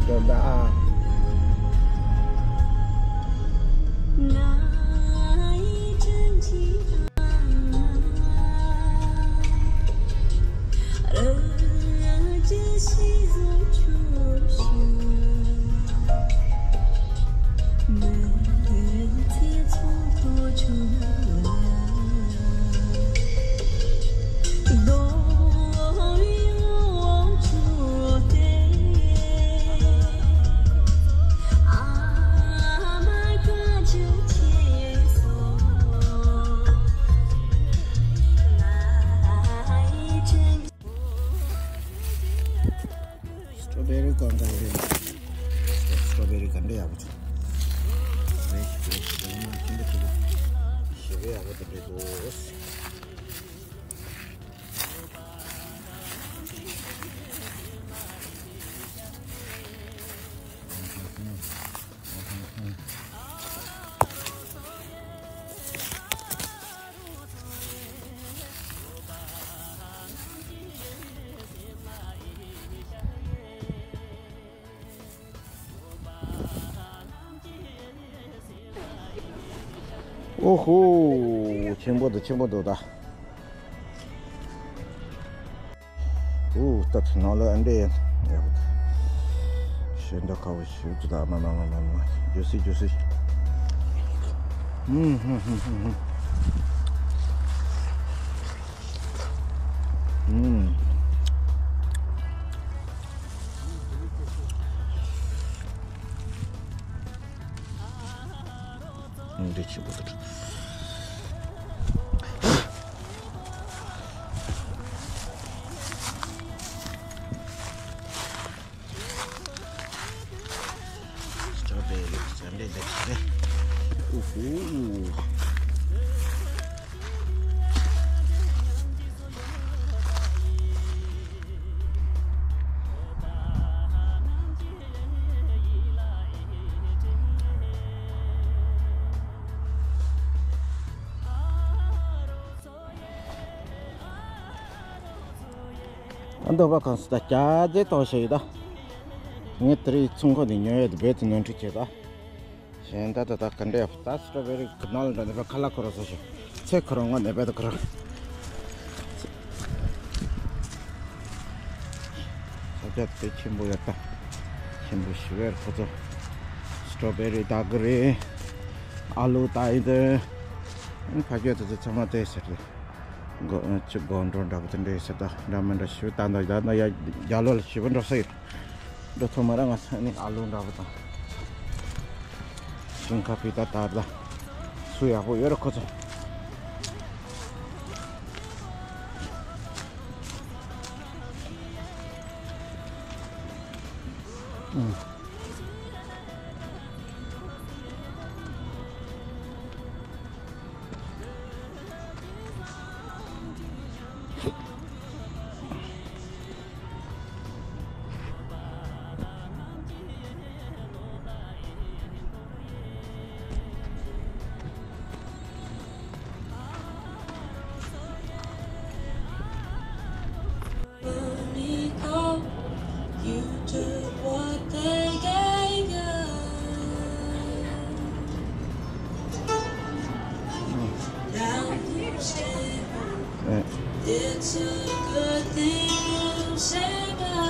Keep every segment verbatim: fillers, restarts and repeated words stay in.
ཡོད་པ། སི་ཊོ་བེ་རི་གང་ག་རེད། སི་ཊོ་བེ་རི་ག་འདྲ་ཡག་པོ་བྱུང་། རེད་ཞིག་རེད་ཞིག་རེད་མ་ཆེན་པོ་ཆེ་པོ་ཞེ་གི་ཡག་པོ་དེ་འདྲ་འདུག་ཨོ་ཧོ། ཆེན་པོ་འདུག་ཆེན་པོ་འདུག་ད། ཨོ་ད་ནང་ལ་ཨ་འདྲེ་ཡིན། ཤེས་འདྲ་ཁ་བོ་ཞིག་ཏུ་ད་མ་མ་མ་མ་མ་ཇུ་སི་ཇུ་སི། ཧུམ་ཧུམ་ཧུམ་ཧུམ་ཧུམ། ཨུམ། འདི་ཆེན་པོ་འདུག་སི་ཊོ་བེ་རི་ཟ་འདྲེ་འདི་ཆེ། ཨུ་ཧུ། ཨ་འདོད་པ་གང་སུ་ད་སྐྱ་རྫས་གཏོང་ཤེས་ཡོད་ད། ངས་དེ་རིང་ཚོང་ཁང་ནས་ཉོས་ཡོད་དེ་རྦད་དེ་ནོར་འཁྲུལ་བྱས་ད། གཞན་ད་ད་ད་ག་འདྲ་ཡོད་ད། སི་ཊོ་བེ་རི་གི་ནང་ལ་འགྲོ་ནས་པ་ཁ་ལག་ཁོ་རང་བཟོ་ཤོག་ཚེ་ཁོ་རང་ངོ་ནས་པ་ད་ཁོ་རང་། ས་ཆ་དེ་ཆེན་པོ་ཡོད་ད། ཆེན་པོ་ཞིག་རེད་ཁོ་ཚོ། སི་ཊོ་བེ་རི་ད་གི་རེད། ཨ་ལུ་ད་ཡིན་དེ། ཨ་ནི་ཕ་གི་དེ་ཚོ་ཚང་མ་དེ་ཟེར་རེད། གོ་ཅི་གོ་འགྲོ་འདྲ་པོ་དེ་འདྲ་ཡོད་ས་ད་འདྲ་མི་འདྲ་ཞིག་ད་ད་ཡ་ད་ན་ཡ་རྒྱ་ལོ་ལ་ཞིབ་པ་འགྲོ་ས་ཡོད། འགྲོ་ཐུབ་མ་ར་ང་ཚ་ནི་ཨ་ལུ་འདྲ་པོ་དང་། ཞིང་ཁ་ཕི་ད་དར་ད། སུ་ཡག་པོ་ཡོད་ར་ཁོ་ཚོ། ཨུམ།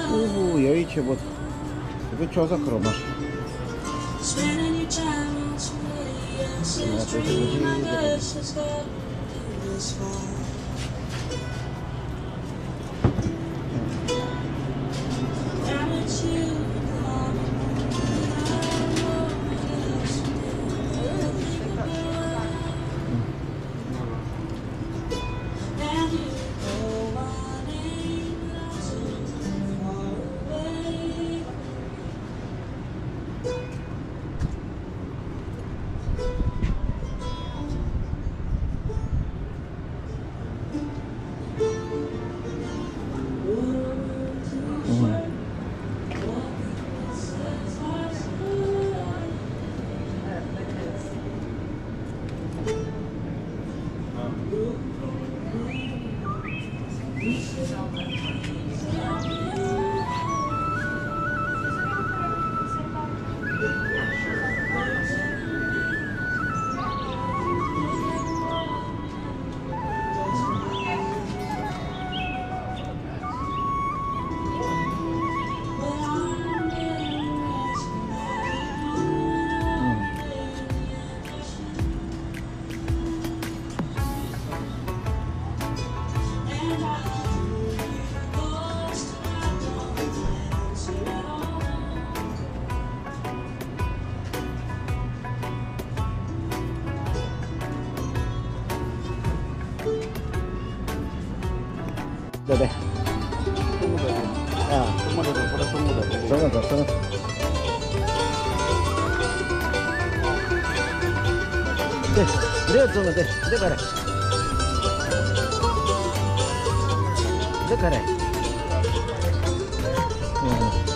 ཨུ་ཧུ། ཡ་ཡི་ཆེ་པོ། དེ་ཚོ་ཆོག་ས་ཁོ་རང་མ། འདི་རེད། ཨ། སོང་ངོ་། སོང་ངོ། སོང་ངོ། འདི་འདི་སོང་ངོ། འདི་འདི་ག་རེ། འདི་ག་རེ། ཨ།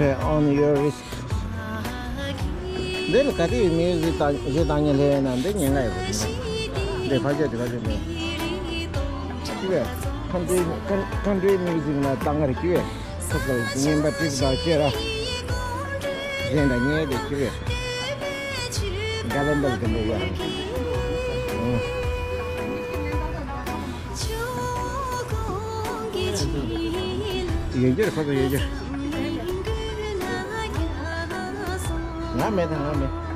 Pay on your risk. འདི་ལ་ག་དུས་མིའུ་ཟིག་བཏང་། གཞས་བཏང་ཉན་ལེ་ན་འདི་ཉན་ག་ཡོད་གི། འདི་ཕ་ཆད་དེ་ཕ་ཆད་མེད། ཅི་བས། country country music ན་བཏང་ག་རེ་ཅི་བས། ཁ་ཁ་ཉན་པ་ཏིག་ཏག་ཅེ་ར། གཞན་དང་ཉན་དེ་ཅི་བས། ག་ལ་འདི་འདི་ཡ། ཡོད་རྒྱུ་རེད། ཁོ་ཚོ་ཡོད་རྒྱུ། ང་མེད་ད། ང་མེད།